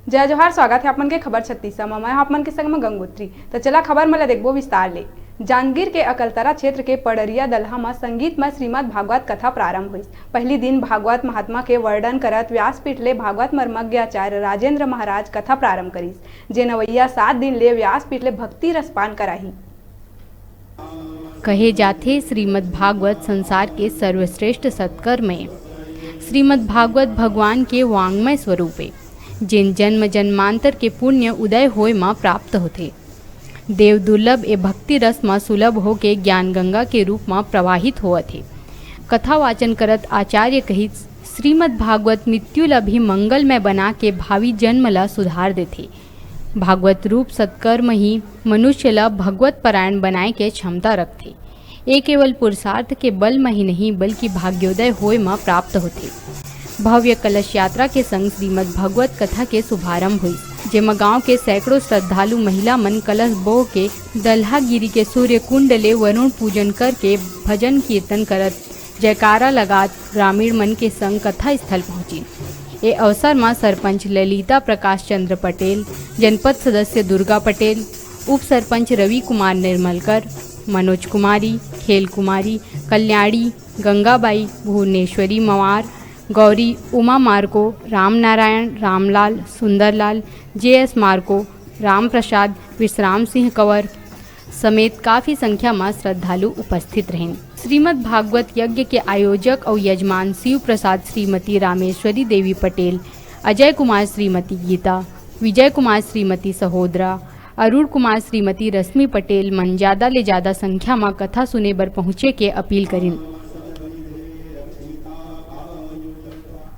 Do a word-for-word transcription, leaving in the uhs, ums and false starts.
जय जोहार, स्वागत हे आप मन के खबर छत्तीसा म। मैं आप मन के संग म गंगोत्री। त चला खबर मन ला देखबो विस्तार ले। जांजगीर के अकलतरा क्षेत्र के पड़रिया दलहा म संगीत म श्रीमद् भागवत कथा प्रारंभ होइस। पहली दिन भागवत महात्मा के वर्णन करत व्यासपीठ ले भागवत मर्मज्ञ आचार्य राजेंद्र महाराज कथा प्रारंभ करिस, जेन अवइया सात दिन ले व्यासपीठ ले भक्ति रसपान कराही। कहे जाथे, श्रीमद् भागवत संसार के सर्वश्रेष्ठ सत्कर्म ए। श्रीमद् भागवत भगवान के वांग्मय स्वरूप ए, जेन जन्म जन्मांतर के पुण्य उदय होय म प्राप्त होथे। देव दुर्लभ ए भक्ति रस म सुलभ होके ज्ञान गंगा के रूप म प्रवाहित होवत हे। कथा वाचन करत आचार्य कहिस, श्रीमद् भागवत मृत्यु ल भी मंगलमय बना के भावी जन्म ल सुधार देथे। भागवत रूप सत्कर्म ही मनुष्य ल भगवत परायण बनाए के क्षमता रखथे। ए केवल पुरुषार्थ के बल म ही नहीं, बल्कि भाग्योदय होय म प्राप्त होथे। भव्य कलश यात्रा के संग श्रीमद् भगवत कथा के शुभारंभ होइस, जेमा गांव के सैकड़ों श्रद्धालु महिला मन कलश बोह के दल्हागिरी के सूर्य कुंड ले वरुण पूजन करके भजन कीर्तन करत जयकारा लगात ग्रामीण मन के संग कथा स्थल पहुंचिन। ए अवसर म सरपंच ललिता प्रकाश चंद्र पटेल, जनपद सदस्य दुर्गा पटेल, उप सरपंच Ravi Kumar Nirmalkar, Manoj Kumari, Khel Kumari, Kalyani, Gangabai, Bhuvaneshwari Mawar, Gauri, Uma Marko, Ramnarayan, Ramlal, Sundarlal, J S Marco, Ram Prasad, विश्राम सिंह कंवर समेत काफी संख्या म श्रद्धालु उपस्थित रहिन। श्रीमद् भागवत यज्ञ के आयोजक अउ यजमान शिव प्रसाद श्रीमती रामेश्वरी देवी पटेल, अजय कुमार श्रीमती गीता, विजय कुमार श्रीमती सहोदरा, अरुण कुमार श्रीमती रश्मि पटेल मन ज्यादा ले ज्यादा संख्या म कथा सुने बर पहुंचे के अपील करिन।